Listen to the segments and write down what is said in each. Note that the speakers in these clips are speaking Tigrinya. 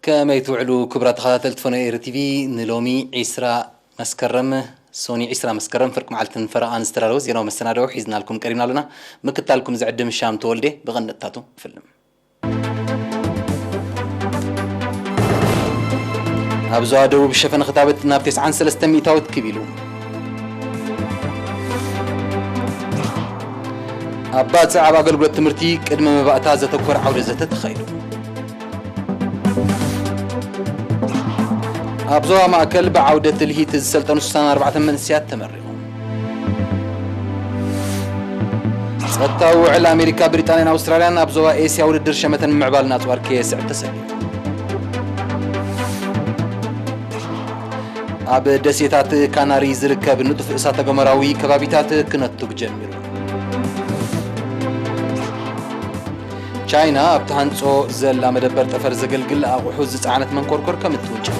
ከመይ ትውዕሉ ክቡራት ተኸታተልቲ ፎኖ ኤሪ ቲቪ? ንሎሚ ዒስራ መስከረም፣ ሶኒ ዒስራ መስከረም፣ ፍርቂ መዓልትን ፈረቓን ዝተዳለወ ዜናዊ መሰናድኦ ሒዝናልኩም ቀሪብና ኣለና። ምክታልኩም ዝዕድም ሻም ተወልዴ። ብቐንድታቱ ንፍልም። ኣብ ዞባ ደቡብ ሸፈነ ክታበት ናብ ተስዓን ሰለስተን ሚእታዊት ክብ ኢሉ። ኣብ ባጽዕ ኣብ ኣገልግሎት ትምህርቲ ቅድመ መባእታ ዘተኮረ ዓውደ ዘተ ተኻይዱ። ኣብ ዞባ ማእከል ብዓውደ ትልሂት ዝሰልጠኑ ስሳን ኣርባዕተን መንእሰያት ተመሪቖም። ጸጥታዊ ውዕል ኣሜሪካ፣ ብሪጣንያን ኣውስትራልያን ኣብ ዞባ ኤስያ ውድድር ሸመተን ምዕባልን ኣጽዋር ከየስዕብ ተሰልዩ። ኣብ ደሴታት ካናሪ ዝርከብ ንጡፍ እሳተ ገሞራዊ ከባቢታት ክነቱግ ጀሚሩ። ቻይና ኣብ ትሃንጾ ዘላ መደበር ጠፈር ዘገልግል ኣቑሑ ዝጸዓነት መንኮርኮር ከም እትውንጨፍ።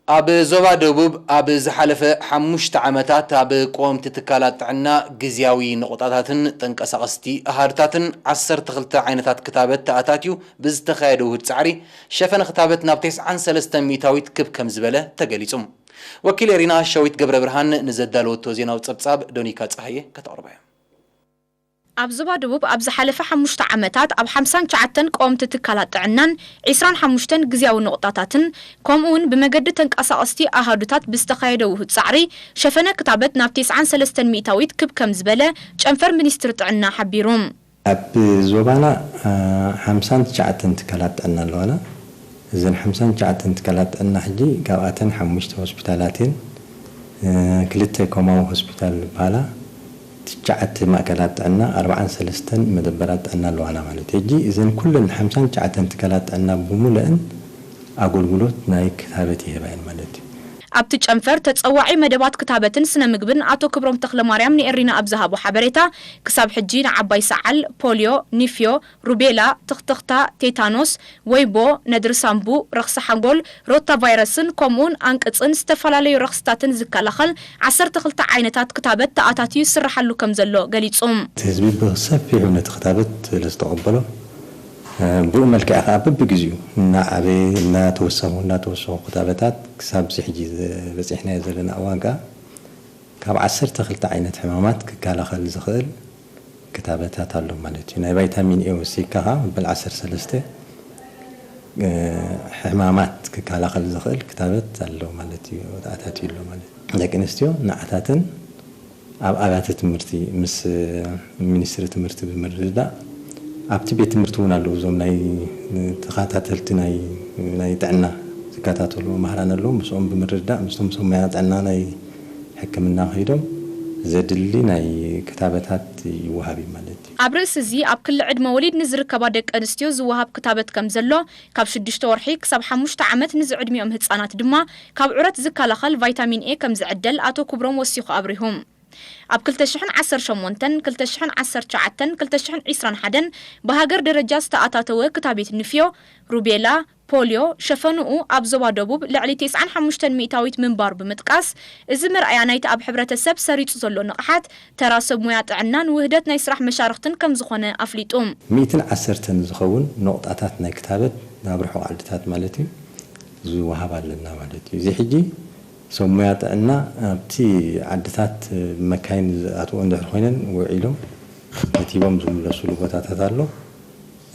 ኣብ ዞባ ደቡብ ኣብ ዝሓለፈ ሓሙሽተ ዓመታት ኣብ ቀወምቲ ትካላት ጥዕና ግዝያዊ ነቑጣታትን ተንቀሳቐስቲ ኣሃዱታትን ዓሰርተ ክልተ ዓይነታት ክታበት ተኣታትዩ ብዝተኻየደ ውህድ ጻዕሪ፣ ሸፈነ ክታበት ናብ ተስዓን ሰለስተን ሚእታዊት ክብ ከም ዝበለ ተገሊጹ። ወኪል ኤሪና ሸዊት ገብረ ብርሃን ንዘዳለወቶ ዜናዊ ጸብጻብ ዶኒካ ጸሃየ ከተቕርቦ እያ። ኣብ ዞባ ደቡብ ኣብ ዝሓለፈ ሓሙሽተ ዓመታት ኣብ ሓምሳን ትሽዓተን ቀወምቲ ትካላት ጥዕናን ዒስራን ሓሙሽተን ግዝያዊ ነቑጣታትን፣ ከምኡ'ውን ብመገዲ ተንቀሳቐስቲ ኣሃዱታት ብዝተኻየደ ውሁድ ጻዕሪ፣ ሸፈነ ክታበት ናብ ተስዓን ሰለስተን ሚእታዊት ክብ ከም ዝበለ ጨንፈር ሚኒስትሪ ጥዕና ሓቢሩ። ኣብ ዞባና፣ አ፣ ሓምሳን ትሽዓተን ትካላት ጥዕና ኣለዋና። እዘን ሓምሳን ትሽዓተን ትካላት ጥዕና ሕጂ ካብኣተን ሓሙሽተ ሆስፒታላት እየን። እ፣ ክልተ ኮማዊ ሆስፒታል ዝበሃላ፣ ትሽዓተ ማእከላት ጥዕና፣ ኣርባዓን ሰለስተን መደበራት ጥዕና ኣለዋና ማለት እዩ። ሕጂ እዘን ኩለን ሓምሳን ትሽዓተን ትካላት ጥዕና ብሙሉአን ኣገልግሎት ናይ ክታበት ይህባ እየን ማለት እዩ። ኣብቲ ጨንፈር ተጸዋዒ መደባት ክታበትን ስነ ምግብን ኣቶ ክብሮም ተኽለማርያም ንኤሪና ኣብ ዝሃቦ ሓበሬታ፣ ክሳብ ሕጂ ንዓባይ ሰዓል፣ ፖልዮ፣ ኒፍዮ፣ ሩቤላ፣ ትኽትኽታ፣ ቴታኖስ፣ ወይቦ፣ ነድሪ ሳምቡ፣ ረኽሲ ሓንጎል፣ ሮታ ቫይረስን ከምኡውን ኣንቅጽን ዝተፈላለዩ ረኽስታትን ዝከላኸል ዓሰርተ ክልተ ዓይነታት ክታበት ተኣታትዩ ይስርሓሉ ከም ዘሎ ገሊጹ። እቲ ህዝቢ ብሰፊሑ ነቲ ክታበት ስለ ዝተቐበሎ፣ እ፣ ብኡ መልክዕ ከኣ በብግዜኡ እናዓበየ፣ እናተወሰኹ፣ እናተወሰኹ ክታበታት ክሳብ እዚ ሕጂ ዘ-፣ በጺሕናዮ ዘለና እዋን ከኣ ካብ ዓሰርተ ክልተ ዓይነት ሕማማት ክከላኸል ዝኽእል ክታበታት ኣሎ ማለት እዩ። ናይ ቫይታሚን ኤ ወሲድካ ከኣ መበል ዓሰርተ ሰለስተ፣ እ፣ ሕማማት ክከላኸል ዝኽእል ክታበት ኣሎ ማለት እዩ፣ ተኣታትዩ ኣሎ ማለት እዩ። ደቂ ኣንስትዮ ንዓታተን ኣብ ኣብያተ ትምህርቲ ምስ ሚኒስትሪ ትምህርቲ ብምርድዳእ፣ ኣብቲ ቤት ትምህርቲ እውን ኣለዉ፣ እዞም ናይ ተኸታተልቲ ናይ፣ ናይ ጥዕና ዝከታተሉ መምህራን ኣለዉ። ምስኦም ብምርድዳእ፣ ምስቶም ሰብ ሞያ ጥዕና ናይ ሕክምና ከይዶም ዘድሊ ናይ ክታበታት ይወሃብ እዩ ማለት እዩ። ኣብ ርእሲ እዚ፣ ኣብ ክሊ ዕድመ ወሊድ ንዝርከባ ደቂ ኣንስትዮ ዝወሃብ ክታበት ከም ዘሎ፣ ካብ ሽዱሽተ ወርሒ ክሳብ ሓሙሽተ ዓመት ንዝዕድሚኦም ህጻናት ድማ ካብ ዑረት ዝከላኸል ቫይታሚን ኤ ከም ዝዕደል ኣቶ ክብሮም ወሲኹ ኣብሪሁ። ኣብ ክልተ ሽሕን ዓሰርተ ሸሞንተን፣ ክልተ ሽሕን ዓሰርተ ትሽዓተን፣ ክልተ ሽሕን ዕስራን ሓደን ብሃገር ደረጃ ዝተኣታተወ ክታቤት ንፍዮ፣ ሩቤላ፣ ፖልዮ ሸፈንኡ ኣብ ዞባ ደቡብ ልዕሊ ተስዓን ሓሙሽተን ሚእታዊት ምንባሩ ብምጥቃስ፣ እዚ መርኣያ ናይቲ ኣብ ሕብረተሰብ ሰሪጹ ዘሎ ንቕሓት፣ ተራ ሰብ ሙያ ጥዕናን ውህደት ናይ ስራሕ መሻርኽትን ከም ዝኾነ ኣፍሊጡ። ሚእትን ዓሰርተን ዝኸውን ነቑጣታት ናይ ክታበት ናብ ርሑቕ ዓድታት ማለት እዩ ዝወሃብ ኣለና ማለት እዩ። እዚ ሕጂ ሰብ ሙያ ጥዕና ኣብቲ ዓድታት መካይን ዝኣትዎ እንድሕር ኮይነን ውዒሎም ከቲቦም ዝምለሱሉ ቦታታት ኣሎ።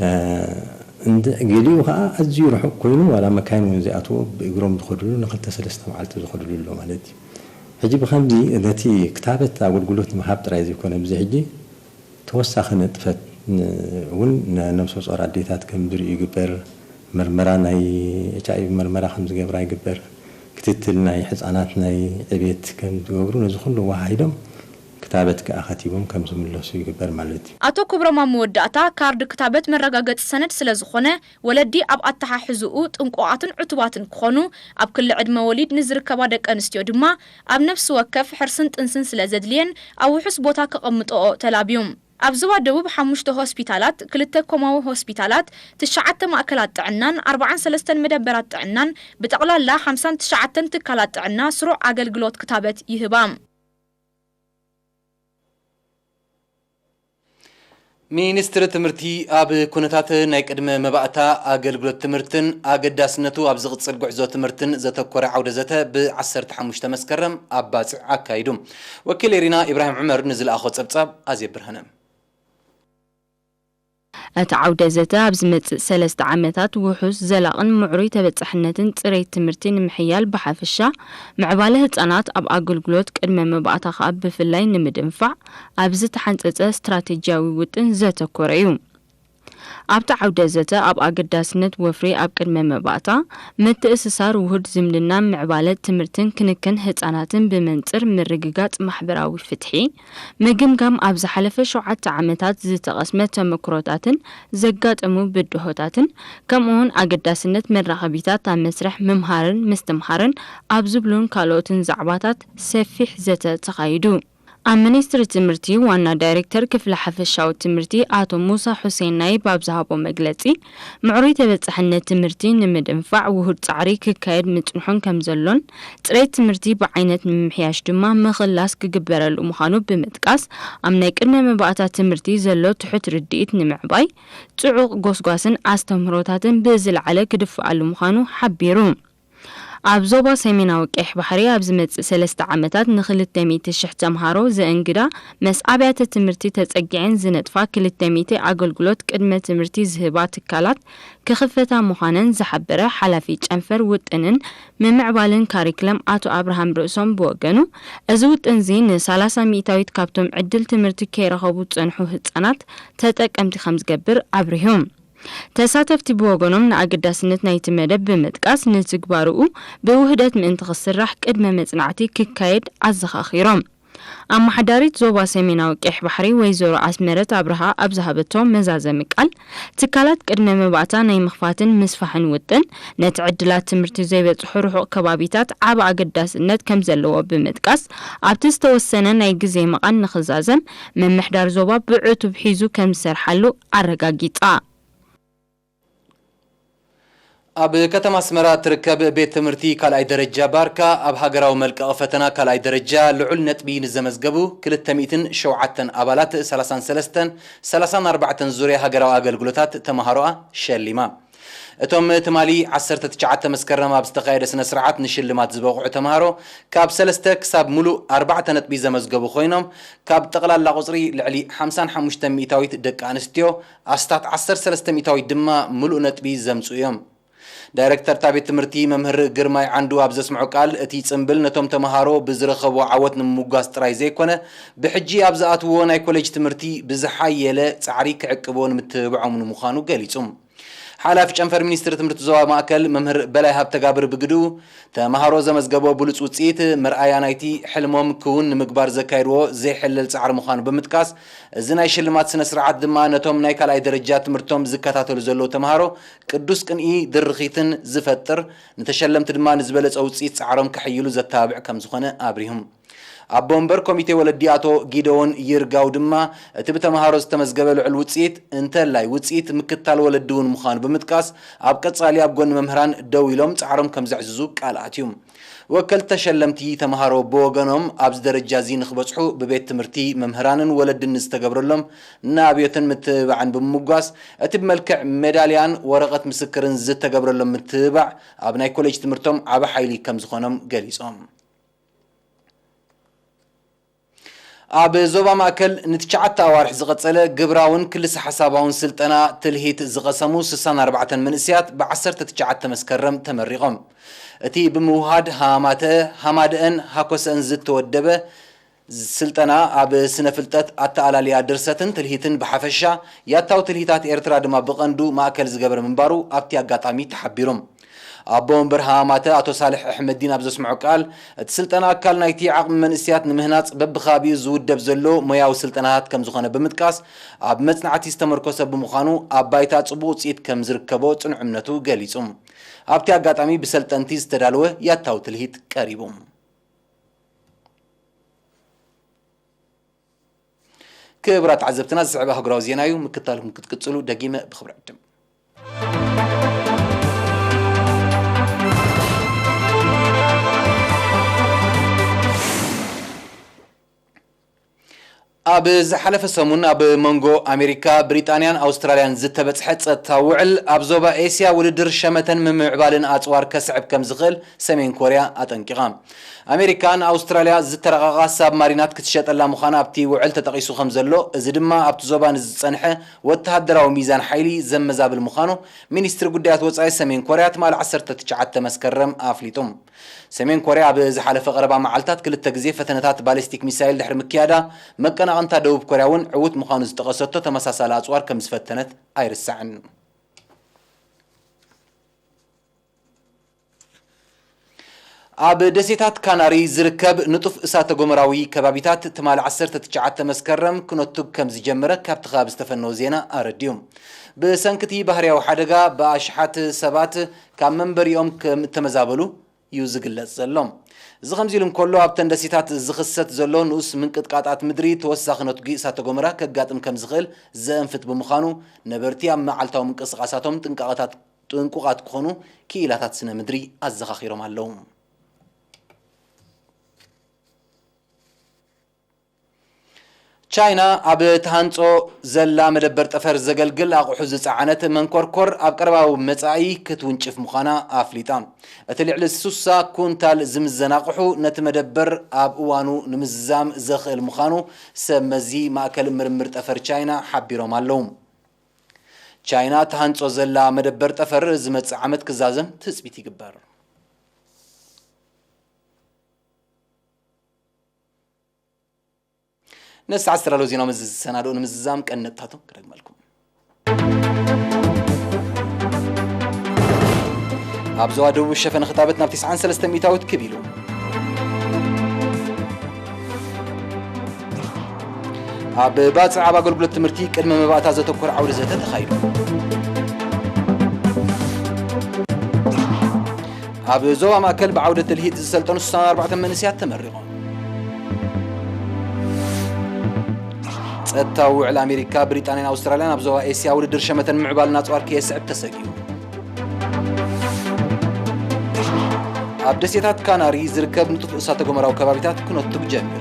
እ፣ እንድ-፣ ገሊኡ ኸዓ ኣዝዩ ርሑቕ ኮይኑ ዋላ መካይን እውን ዘይኣትዎ ብእግሮም ዝኸድሉ ንክልተ ሰለስተ መዓልቲ ዝኸድሉ ኣሎ ማለት እዩ። ሕጂ ብኸምዚ ነቲ ክታበት ኣገልግሎት ምሃብ ጥራይ ዘይኮነ፣ ብዚ ሕጂ ተወሳኺ ንጥፈት ን-፣ እውን ን-፣ ነብሰ ጾር ኣዴታት ከም ዝርእዩ ይግበር፣ መርመራ ናይ ኤች ኣይ ቪ መርመራ ከም ዝገብራ ይግበር፣ ክትትል ናይ ሕጻናት ናይ ዕቤት ከም ዝገብሩ፣ ነዚ ኩሉ ወሃሂዶም ክታበት ከኣ ከቲቦም ከም ዝምለሱ ይግበር ማለት እዩ። ኣቶ ክብሮም ኣብ መወዳእታ፣ ካርድ ክታበት መረጋገጺ ሰነድ ስለ ዝኾነ፣ ወለዲ ኣብ ኣተሓሕዝኡ ጥንቁቓትን ዕቱባትን ክኾኑ፣ ኣብ ክሊ ዕድመ ወሊድ ንዝርከባ ደቂ ኣንስትዮ ድማ ኣብ ነፍሲ ወከፍ ሕርስን ጥንስን ስለ ዘድልየን ኣብ ውሑስ ቦታ ከቐምጥኦ ተላብዩ። ኣብ ዞባ ደቡብ ሓሙሽተ ሆስፒታላት፣ ክልተ ኮማዊ ሆስፒታላት፣ ትሽዓተ ማእከላት ጥዕናን ኣርባዓን ሰለስተን መደበራት ጥዕናን ብጠቕላላ ሓምሳን ትሽዓተን ትካላት ጥዕና ስሩዕ ኣገልግሎት ክታበት ይህባ። ሚኒስትሪ ትምህርቲ ኣብ ኩነታት ናይ ቅድመ መባእታ ኣገልግሎት ትምህርትን ኣገዳስነቱ ኣብ ዝቕጽል ጉዕዞ ትምህርትን ዘተኮረ ዓውደ ዘተ ብ15 መስከረም ኣብ ባጽዕ ኣካይዱ። ወኪል ኤሪና ኢብራሂም ዑመር ንዝለኣኾ ጸብጻብ ኣዜብ ብርሃነ። እቲ ዓውደ ዘተ ኣብ ዝመጽእ ሰለስተ ዓመታት ውሑስ፣ ዘላቕን ምዕሩይ ተበጻሕነትን ጽሬት ትምህርቲ ንምሕያል ብሓፈሻ፣ ምዕባለ ህጻናት ኣብ ኣገልግሎት ቅድመ መባእታ ከኣ ብፍላይ ንምድንፋዕ ኣብ ዝተሓንጸጸ ስትራቴጂያዊ ውጥን ዘተኮረ እዩ። ኣብቲ ዓውደ ዘተ ኣብ ኣገዳስነት ወፍሪ ኣብ ቅድመ መባእታ፣ ምትእስሳር ውሁድ ዝምድና፣ ምዕባለ ትምህርትን ክንክን ህጻናትን ብመንጽር ምርግጋጽ ማሕበራዊ ፍትሒ፣ ምግምጋም ኣብ ዝሓለፈ ሸውዓተ ዓመታት ዝተቐስመ ተመክሮታትን ዘጋጠሙ ብድሆታትን፣ ከምኡውን ኣገዳስነት መራኸቢታት ኣብ መስርሕ ምምሃርን ምስትምሃርን ኣብ ዝብሉን ካልኦትን ዛዕባታት ሰፊሕ ዘተ ተኻይዱ። ኣብ ሚኒስትሪ ትምህርቲ ዋና ዳይሬክተር ክፍሊ ሓፈሻዊ ትምህርቲ ኣቶ ሙሳ ሁሴን ናይብ ኣብ ዝሃቦ መግለጺ፣ ምዕሩይ ተበጻሕነት ትምህርቲ ንምድንፋዕ ውሁድ ጻዕሪ ክካየድ ምጽንሑን ከም ዘሎን፣ ጽሬት ትምህርቲ ብዓይነት ንምምሕያሽ ድማ ምኽላስ ክግበረሉ ምዃኑ ብምጥቃስ፣ ኣብ ናይ ቅድመ መባእታ ትምህርቲ ዘሎ ትሑት ርድኢት ንምዕባይ፣ ጽዑቕ ጎስጓስን ኣስተምህሮታትን ብዝለዓለ ክድፍኣሉ ምዃኑ ሓቢሩ። ኣብ ዞባ ሰሜናዊ ቀይሕ ባሕሪ ኣብ ዝመጽእ ሰለስተ ዓመታት ን200,000 ተምሃሮ ዘእንግዳ መስ ኣብያተ ትምህርቲ ተጸጊዐን ዝነጥፋ ክልተ ሚእቲ ኣገልግሎት ቅድመ ትምህርቲ ዝህባ ትካላት ክኽፈታ ምዃነን ዝሓበረ ሓላፊ ጨንፈር ውጥንን ምምዕባልን ካሪክለም ኣቶ ኣብርሃም ርእሶም ብወገኑ፣ እዚ ውጥንዚ ን30 ሚእታዊት ካብቶም ዕድል ትምህርቲ ከይረኸቡ ዝጸንሑ ህጻናት ተጠቀምቲ ከም ዝገብር ኣብሪሁ። ተሳተፍቲ ብወገኖም ንኣገዳስነት ናይቲ መደብ ብምጥቃስ ንትግባርኡ ብውህደት ምእንቲ ክስራሕ ቅድመ መጽናዕቲ ክካየድ ኣዘኻኺሮም። ኣመሓዳሪት ዞባ ሰሜናዊ ቀይሕ ባሕሪ ወይዘሮ ኣስመረት ኣብርሃ ኣብ ዝሃበቶ መዛዘሚ ቃል፣ ትካላት ቅድመ መባእታ ናይ ምኽፋትን ምስፋሕን ውጥን ነቲ ዕድላት ትምህርቲ ዘይበጽሑ ርሑቕ ከባቢታት ዓቢ ኣገዳስነት ከም ዘለዎ ብምጥቃስ፣ ኣብቲ ዝተወሰነ ናይ ግዜ መቓን ንኽዛዘም ምምሕዳር ዞባ ብዕቱብ ሒዙ ከም ዝሰርሓሉ ኣረጋጊጻ። ኣብ ከተማ ኣስመራ እትርከብ ቤት ትምህርቲ ካልኣይ ደረጃ ባርካ ኣብ ሃገራዊ መልቀቒ ፈተና ካልኣይ ደረጃ ልዑል ነጥቢ ንዘመዝገቡ ክልተ ሚእትን ሸውዓተን ኣባላት ሰላሳን ሰለስተን፣ ሰላሳን ኣርባዕተን ዙርያ ሃገራዊ ኣገልግሎታት ተመሃሮኣ ሸሊማ። እቶም ትማሊ ዓሰርተ ትሽዓተ መስከረም ኣብ ዝተኻየደ ስነ ስርዓት ንሽልማት ዝበቕዑ ተመሃሮ ካብ ሰለስተ ክሳብ ሙሉእ ኣርባዕተ ነጥቢ ዘመዝገቡ ኮይኖም ካብ ጠቕላላ ቁጽሪ ልዕሊ ሓምሳን ሓሙሽተን ሚእታዊት ደቂ ኣንስትዮ ኣስታት ዓሰርተ ሰለስተ ሚእታዊት ድማ ምሉእ ነጥቢ ዘምጽኡ እዮም። ዳይረክተር እታ ቤት ትምህርቲ መምህር ግርማይ ዓንዱ ኣብ ዘስምዖ ቃል፣ እቲ ጽምብል ነቶም ተመሃሮ ብዝረኸብዎ ዓወት ንምምጓስ ጥራይ ዘይኮነ፣ ብሕጂ ኣብ ዝኣትውዎ ናይ ኮሌጅ ትምህርቲ ብዝሓየለ ጻዕሪ ክዕቅብዎ ንምትብብዖም ምዃኑ ገሊጹ። ሓላፊ ጨንፈር ሚኒስትሪ ትምህርቲ ዞባ ማእከል መምህር በላይ ሃብተጋብር ብግድኡ፣ ተመሃሮ ዘመዝገቦ ብሉጽ ውጽኢት መርኣያ ናይቲ ሕልሞም ክውን ንምግባር ዘካየድዎ ዘይሕለል ጻዕሪ ምዃኑ ብምጥቃስ፣ እዚ ናይ ሽልማት ስነ ስርዓት ድማ ነቶም ናይ ካልኣይ ደረጃ ትምህርቶም ዝከታተሉ ዘለዉ ተመሃሮ ቅዱስ ቅንኢ ድርኺትን ዝፈጥር፣ ንተሸለምቲ ድማ ንዝበለጸ ውጽኢት ጻዕሮም ከሐይሉ ዘተባብዕ ከም ዝኾነ ኣብሪሁም። ኣቦ ወንበር ኮሚቴ ወለዲ ኣቶ ጊደዎን ይርጋው ድማ፣ እቲ ብተመሃሮ ዝተመዝገበ ልዑል ውጽኢት፣ እንተላይ ውጽኢት ምክታል ወለዲ እውን ምዃኑ ብምጥቃስ፣ ኣብ ቀጻሊ ኣብ ጎኒ መምህራን ደው ኢሎም ጻዕሮም ከም ዘዕዝዙ ቃል ኣትዩ። ወከልቲ ተሸለምቲ ተመሃሮ ብወገኖም፣ ኣብዚ ደረጃ እዚ ንኽበጽሑ ብቤት ትምህርቲ፣ መምህራንን ወለድን ንዝተገብረሎም ንኣብዮትን ምትብባዕን ብምምጓስ፣ እቲ ብመልክዕ ሜዳልያን ወረቐት ምስክርን ዝተገብረሎም ምትብባዕ፣ ኣብ ናይ ኮሌጅ ትምህርቶም ዓቢ ሓይሊ ከም ዝኾኖም ገሊጾም። ኣብ ዞባ ማእከል ንትሽዓተ ኣዋርሕ ዝቐጸለ ግብራውን ክልሰ ሓሳባውን ስልጠና ትልሂት ዝቐሰሙ ስሳን ኣርባዕተን መንእሰያት ብ19 መስከረም ተመሪቖም። እቲ ብምውሃድ ሃማተ፣ ሃማደአን ሃኮሰአን ዝተወደበ ስልጠና ኣብ ስነ ፍልጠት፣ ኣተኣላልያ ድርሰትን ትልሂትን ብሓፈሻ፣ ያታዊ ትልሂታት ኤርትራ ድማ ብቐንዱ ማእከል ዝገበረ ምንባሩ ኣብቲ ኣጋጣሚ ተሓቢሩ። ኣቦ ወንበር ሃማተ ኣቶ ሳልሕ ኣሕመዲን ኣብ ዘስምዖ ቃል፣ እቲ ስልጠና ኣካል ናይቲ ዓቕሚ መንእሰያት ንምህናጽ በብኸባቢኡ ዝውደብ ዘሎ ሞያዊ ስልጠናታት ከም ዝኾነ ብምጥቃስ፣ ኣብ መጽናዕቲ ዝተመርኮሰ ብምዃኑ ኣብ ባይታ ጽቡቕ ውጽኢት ከም ዝርከቦ ጽኑዕ እምነቱ ገሊጹ። ኣብቲ ኣጋጣሚ ብሰልጠንቲ ዝተዳለወ ያታዊ ትልሂት ቀሪቡ። ክቡራት ተዓዘብትና፣ ዝስዕብ ኣህጉራዊ ዜና እዩ። ምክታልኩም ክትቅጽሉ ደጊመ ብኽብሪ ዕድም። ኣብ ዝሓለፈ ሰሙን ኣብ መንጎ ኣሜሪካ፣ ብሪጣንያን ኣውስትራልያን ዝተበጽሐ ጸጥታዊ ውዕል፣ ኣብ ዞባ ኤስያ ውድድር ሸመተን ምምዕባልን ኣጽዋር ከስዕብ ከም ዝኽእል ሰሜን ኮርያ ኣጠንቂቓ። ኣሜሪካ ንኣውስትራልያ ዝተረቐቓ ሳብማሪናት ክትሸጠላ ምዃና ኣብቲ ውዕል ተጠቒሱ ከም ዘሎ፣ እዚ ድማ ኣብቲ ዞባ ንዝጸንሐ ወተሃደራዊ ሚዛን ሓይሊ ዘመዛብል ምዃኑ ሚኒስትሪ ጉዳያት ወጻኢ ሰሜን ኮርያ ትማሊ ዓሰርተ ትሽዓተ መስከረም ኣፍሊጡ። ሰሜን ኮርያ ኣብ ዝሓለፈ ቀረባ መዓልታት ክልተ ግዜ ፈተነታት ባሊስቲክ ሚሳይል ድሕሪ ምክያዳ፣ መቀናቕንታ ደቡብ ኮርያ እውን ዕዉት ምዃኑ ዝጠቐሰቶ ተመሳሳሊ ኣጽዋር ከም ዝፈተነት ኣይርሳዕን። ኣብ ደሴታት ካናሪ ዝርከብ ንጡፍ እሳተ ጎመራዊ ከባቢታት ትማሊ ዓሰርተ ትሽዓተ መስከረም ክነቱግ ከም ዝጀመረ ካብቲ ከባቢ ዝተፈነወ ዜና ኣረድዩ። ብሰንኪ እቲ ባህርያዊ ሓደጋ ብኣሽሓት ሰባት ካብ መንበሪኦም ከም እተመዛበሉ እዩ ዝግለጽ ዘሎ። እዚ ከምዚ ኢሉ እንከሎ፣ ኣብተን ደሴታት ዝኽሰት ዘሎ ንኡስ ምንቅጥቃጣት ምድሪ ተወሳኺ ነቱጊ እሳተ ጎመራ ከጋጥም ከም ዝኽእል ዘእንፍት ብምዃኑ፣ ነበርቲ ኣብ መዓልታዊ ምንቅስቓሳቶም ጥንቃቐታት ጥንቁቓት ክኾኑ ክኢላታት ስነ ምድሪ ኣዘኻኺሮም ኣለዉ። ቻይና ኣብ ትሃንጾ ዘላ መደበር ጠፈር ዘገልግል ኣቑሑ ዝጸዓነት መንኮርኮር ኣብ ቀረባዊ መጻኢ ክትውንጭፍ ምዃና ኣፍሊጣ። እቲ ልዕሊ ሱሳ ኩንታል ዝምዘን ኣቑሑ ነቲ መደበር ኣብ እዋኑ ንምዝዛም ዘኽእል ምዃኑ ሰብ መዚ ማእከል ምርምር ጠፈር ቻይና ሓቢሮም ኣለዉ። ቻይና ትሃንጾ ዘላ መደበር ጠፈር ዝመጽእ ዓመት ክዛዘም ትጽቢት ይግበር። ነዚ ሰዓት ዝተዳለዉ ዜናዊ መዚ ዝሰናድኡ ንምዝዛም ቀንዲ ነጥብታቶም ክደግመልኩም። ኣብ ዞባ ደቡብ ሸፈነ ክታበት ናብ ተስዓን ሰለስተን ሚእታዊት ክብ ኢሉ። ኣብ ባጽዕ ኣብ ኣገልግሎት ትምህርቲ ቅድመ መባእታ ዘተኮረ ዓውደ ዘተ ተኻይዱ። ኣብ ዞባ ማእከል ብዓውደ ትልሂት ዝሰልጠኑ ስሳን ኣርባዕተ መንእሰያት ተመሪቖም። ጸጥታዊ ውዕል ኣሜሪካ፣ ብሪጣንያን ኣውስትራልያን ኣብ ዞባ ኤስያ ውድድር ሸመተን ምዕባልን ኣጽዋር ከየስዕብ ተሰጊኡ። ኣብ ደሴታት ካናሪ ዝርከብ ንጡፍ እሳተ ጎመራዊ ከባቢታት ክነቱግ ጀሚሩ።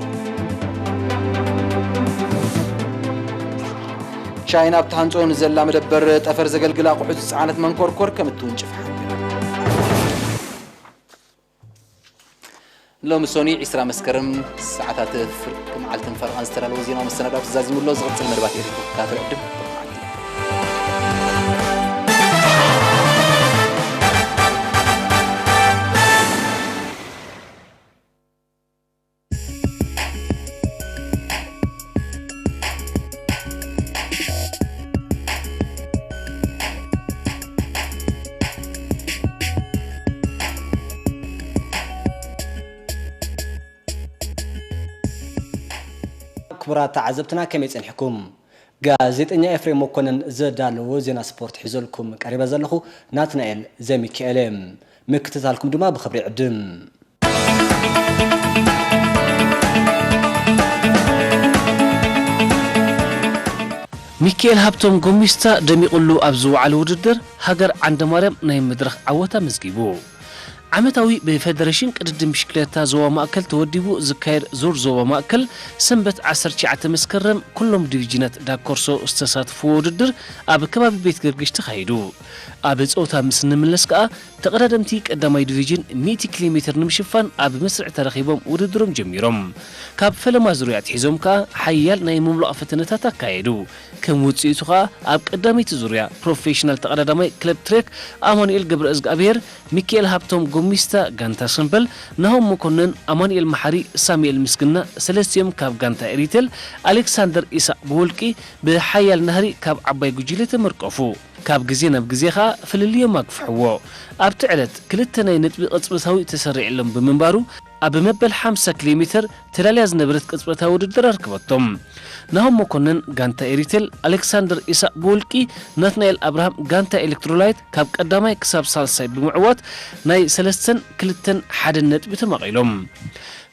ቻይና ኣብ ትሃንጾ ንዘላ መደበር ጠፈር ዘገልግል ኣቑሑት ዝጸዓነት መንኮርኮር ከም እትውንጭፍ ሓቢራ። ሎሚ ሶኒ ዕስራ መስከረም ሰዓታት ፍርቂ መዓልትን ፈረቓን ዝተዳለወ ዜናዊ መሰናዶ ኣብዚ ዛዚሙ ኣሎ። ዝቕጽል መደባት ኤሪትሮ ክከታተል ዕድም ጥዑም መዓልቲ። ክቡራት ተዓዘብትና ከመይ ጸኒሕኩም? ጋዜጠኛ ኤፍሬም መኮነን ዘዳለዎ ዜና ስፖርት ሒዘልኩም ቀሪበ ዘለኹ ናትናኤል ዘሚካኤል እየ። ምክትታልኩም ድማ ብኽብሪ ይዕድም። ሚካኤል ሃብቶም ጎሚስታ ደሚቑሉ ኣብ ዝወዓለ ውድድር ሃገር ዓንደማርያም ናይ መድረኽ ዓወት ኣመዝጊቡ። ዓመታዊ ብፌደሬሽን ቅድድም ብሽክሌታ ዞባ ማእከል ተወዲቡ ዝካየድ ዙር ዞባ ማእከል ሰንበት ዓሰርተ ትሽዓተ መስከረም ኩሎም ዲቪዥናት ዳኮርሶ ዝተሳተፍዎ ውድድር ኣብ ከባቢ ቤት ገርግሽ ተኻይዱ። ኣብ ጸወታ ምስ እንምለስ ከኣ ተቐዳደምቲ ቀዳማይ ዲቪዥን ሚእቲ ኪሎ ሜትር ንምሽፋን ኣብ መስርዕ ተረኺቦም ውድድሮም ጀሚሮም። ካብ ፈለማ ዙርያ ኣትሒዞም ከኣ ሓያል ናይ ምምሏቕ ፈተነታት ኣካየዱ። ከም ውጽኢቱ ከኣ ኣብ ቀዳመይቲ ዙርያ ፕሮፌሽናል ተቐዳዳማይ ክለብ ትሬክ ኣማኑኤል ገብረእዝግኣብሄር፣ ሚኪኤል ሃብቶም ጎሚስታ ጋንታ ሰምበል፣ ናሆም መኮነን፣ ኣማኑኤል መሓሪ፣ ሳሙኤል ምስግና፣ ሰለስቲኦም ካብ ጋንታ ኤሪቴል፣ ኣሌክሳንደር ኢሳቕ ብውልቂ ብሓያል ናህሪ ካብ ዓባይ ጉጅለ ተመርቀፉ። ካብ ግዜ ናብ ግዜ ኸኣ ፍልልዮም ኣግፍሕዎ። ኣብቲ ዕለት ክልተ ናይ ነጥቢ ቅጽበታዊ ተሰሪዕሎም ብምንባሩ፣ ኣብ መበል ሓምሳ ኪሎ ሜተር ተላልያ ዝነበረት ቅጽበታዊ ውድድር ኣርክበቶም። ናሆም መኮነን ጋንታ ኤሪቴል፣ ኣሌክሳንደር ኢሳቕ ብውልቂ፣ ናትናኤል ኣብርሃም ጋንታ ኤሌክትሮላይት ካብ ቀዳማይ ክሳብ ሳልሳይ ብምዕዋት ናይ ሰለስተን ክልተን ሓደን ነጥቢ ተማቒሎም።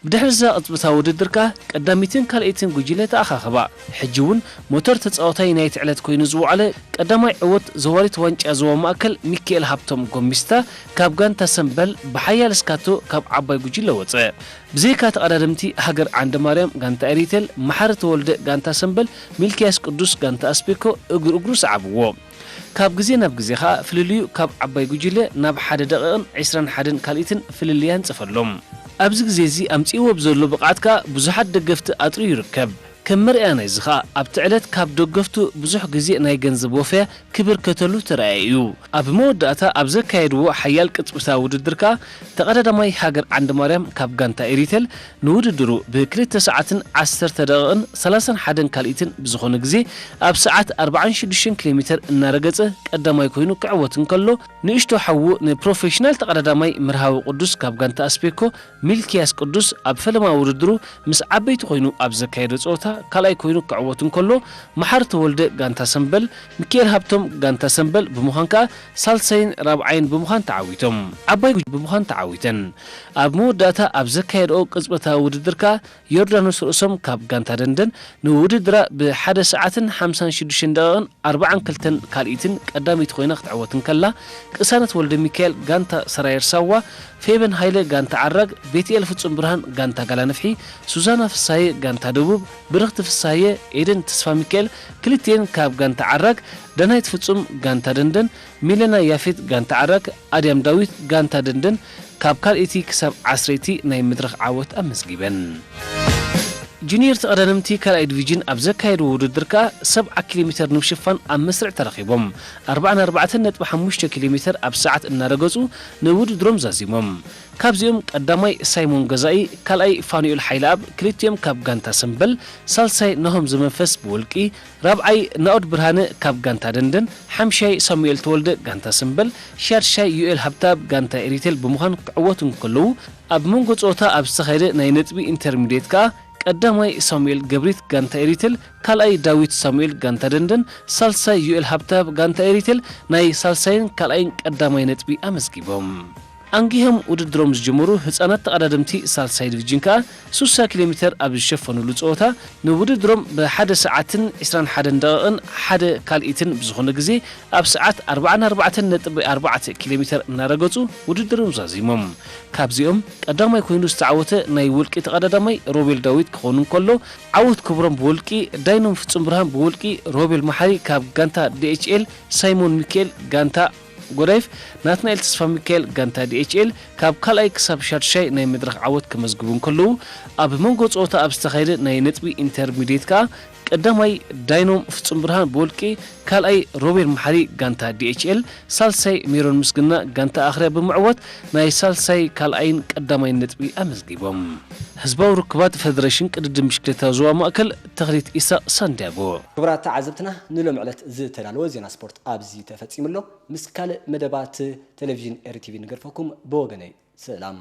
ብድሕሪ እዛ ቅጽበታዊ ውድድር ከኣ ቀዳሚትን ካልኣይትን ጉጅለ ተኣኻኸባ። ሕጂ እውን ሞተር ተጻዋታይ ናይቲ ዕለት ኮይኑ ዝወዓለ ቀዳማይ ዕወት ዘዋሪት ዋንጫ ዞባ ማእከል ሚኪኤል ሃብቶም ጎሚስታ ካብ ጋንታ ሰምበል ብሓያል እስካቶ ካብ ዓባይ ጉጅለ ወጸ። ብዘይካ ተቐዳደምቲ ሃገር ዓንደ ማርያም ጋንታ ኤሪቴል፣ መሓሪ ተወልደ ጋንታ ሰምበል፣ ሚልክያስ ቅዱስ ጋንታ ኣስቤኮ እግሪ እግሩ ሰዓብዎ። ካብ ግዜ ናብ ግዜ ኸኣ ፍልልዩ ካብ ዓባይ ጉጅለ ናብ ሓደ ደቂቕን ዕስራን ሓደን ካልኢትን ፍልልይ ኣንጸፈሎም። ኣብዚ ግዜ እዚ ኣምጺእዎ ብዘሎ ብቕዓት ከኣ ብዙሓት ደገፍቲ ኣጥርዩ ይርከብ። ከም መርኣያ ናይዚ ኸኣ ኣብቲ ዕለት ካብ ደገፍቱ ብዙሕ ግዜ ናይ ገንዘብ ወፈያ ክብርከተሉ ተራእየ እዩ። ኣብ መወዳእታ ኣብ ዘካየድዎ ሓያል ቅጽበታዊ ውድድር ከኣ ተቐዳዳማይ ሃገር ዓንደ ማርያም ካብ ጋንታ ኤሪቴል ንውድድሩ ብክልተ ሰዓትን ዓሰርተ ደቂቕን ሰላሳን ሓደን ካልኢትን ብዝኾነ ግዜ ኣብ ሰዓት ኣርባዓን ሽዱሽተን ኪሎ ሜተር እናረገጸ ቀዳማይ ኮይኑ ክዕወት እንከሎ፣ ንእሽቶ ሓዉ ንፕሮፌሽናል ተቐዳዳማይ መርሃዊ ቅዱስ ካብ ጋንታ ኣስቤኮ ሚልክያስ ቅዱስ ኣብ ፈለማ ውድድሩ ምስ ዓበይቲ ኮይኑ ኣብ ዘካየዶ ጸወታ ካልኣይ ኮይኑ ክዕወት እንከሎ፣ መሓሪ ተወልደ ጋንታ ሰምበል፣ ሚኪኤል ሃብቶም ጋንታ ሰምበል ብምዃን ከኣ ሳልሳይን ራብዓይን ብምዃን ተዓዊቶም። ዓባይ ጉጅ ብምዃን ተዓዊተን። ኣብ መወዳእታ ኣብ ዘካየድኦ ቅጽበታዊ ውድድር ከኣ ዮርዳኖስ ርእሶም ካብ ጋንታ ደንደን ንውድድራ ብሓደ ሰዓትን ሓምሳን ሽዱሽተን ደቂቕን ኣርባዓን ክልተን ካልኢትን ቀዳመይቲ ኮይና ክትዕወት እንከላ፣ ቅሳነት ወልደ ሚካኤል ጋንታ ሰራየር ሳዋ፣ ፌበን ሃይለ ጋንታ ዓራግ፣ ቤትኤል ፍጹም ብርሃን ጋንታ ጋላንፍሒ፣ ሱዛና ፍሳየ ጋንታ ደቡብ፣ ብርኽቲ ፍሳየ፣ ኤደን ተስፋ ሚካኤል ክልቲኤን ካብ ጋንታ ዓራግ፣ ዳናይት ፍጹም ጋንታ ደንደን፣ ሚለና ያፌት ጋንታ ዓራግ፣ ኣድያም ዳዊት ጋንታ ደንደን ካብ ካልኣይቲ ክሳብ ዓስረይቲ ናይ መድረኽ ዓወት ኣመዝጊበን። ጁኒየር ተቐዳደምቲ ካልኣይ ዲቪዥን ኣብ ዘካየድዎ ውድድር ከኣ ሰብዓ ኪሎ ሜተር ንምሽፋን ኣብ መስርዕ ተረኺቦም ኣርባዓን ኣርባዕተን ነጥቢ ሓሙሽተ ኪሎ ሜተር ኣብ ሰዓት እናረገጹ ንውድድሮም ዛዚሞም። ካብዚኦም ቀዳማይ ሳይሞን ገዛኢ፣ ካልኣይ ፋኑኤል ሓይለኣብ፣ ክልቲኦም ካብ ጋንታ ሰምበል፣ ሳልሳይ ናሆም ዘመንፈስ ብውልቂ፣ ራብዓይ ናኦድ ብርሃነ ካብ ጋንታ ደንደን፣ ሓምሻይ ሳሙኤል ተወልደ ጋንታ ሰምበል፣ ሻድሻይ ዩኤል ሃብተኣብ ጋንታ ኤሪቴል ብምዃን ክዕወቱ እንከለዉ፣ ኣብ መንጎ ጸወታ ኣብ ዝተኻየደ ናይ ነጥቢ ኢንተርሚድየት ከኣ ቀዳማይ ሳሙኤል ገብሪት ጋንታ ኤሪቴል፣ ካልኣይ ዳዊት ሳሙኤል ጋንታ ደንደን፣ ሳልሳይ ዩኤል ሃብተኣብ ጋንታ ኤሪቴል ናይ ሳልሳይን ካልኣይን ቀዳማይ ነጥቢ ኣመዝጊቦም። ኣንጊሆም ውድድሮም ዝጀመሩ ህጻናት ተቐዳደምቲ ሳልሳይ ዲቪዥን ከኣ ሱሳ ኪሎ ሜተር ኣብ ዝሸፈኑሉ ጸወታ ንውድድሮም ብሓደ ሰዓትን ዕስራን ሓደን ደቂቕን ሓደ ካልኢትን ብዝኾነ ግዜ ኣብ ሰዓት ኣርባዓን ኣርባዕተን ነጥቢ ኣርባዕተ ኪሎ ሜተር እናረገጹ ውድድሮም ዛዚሞም። ካብዚኦም ቀዳማይ ኮይኑ ዝተዓወተ ናይ ውልቂ ተቐዳዳማይ ሮቤል ዳዊት ክኸውን እንከሎ፣ ዓወት ክብሮም ብውልቂ፣ ዳይኖም ፍጹም ብርሃን ብውልቂ፣ ሮቤል መሓሪ ካብ ጋንታ ዲ ኤች ኤል፣ ሳይሞን ሚካኤል ጋንታ ጎዳይፍ፣ ናትናኤል ተስፋ ሚካኤል ጋንታ ዲ ኤች ኤል ካብ ካልኣይ ክሳብ ሻድሻይ ናይ መድረኽ ዓወት ከመዝግቡ እንከለዉ፣ ኣብ መንጎ ጸወታ ኣብ ዝተኻየደ ናይ ነጥቢ ኢንተርሚድየት ከኣ ቀዳማይ ዳይኖም ፍጹም ብርሃን ብውልቂ፣ ካልኣይ ሮቤል መሓሪ ጋንታ ዲ ኤች ኤል፣ ሳልሳይ ሜሮን ምስግና ጋንታ ኣኽርያ ብምዕዋት ናይ ሳልሳይ ካልኣይን ቀዳማይን ነጥቢ ኣመዝጊቦም። ህዝባዊ ርክባት ፈደሬሽን ቅድድም ብሽክሌታ ዞባ ማእከል ተኽሊት ኢሳቕ ሳንዲያጎ። ክቡራት ተዓዘብትና፣ ንሎሚ ዕለት ዝተዳለወ ዜና ስፖርት ኣብዚ ተፈጺሙ ኣሎ። ምስ ካልእ መደባት ቴሌቪዥን ኤሪ ቲቪ ንገድፈኩም። ብወገነይ ሰላም።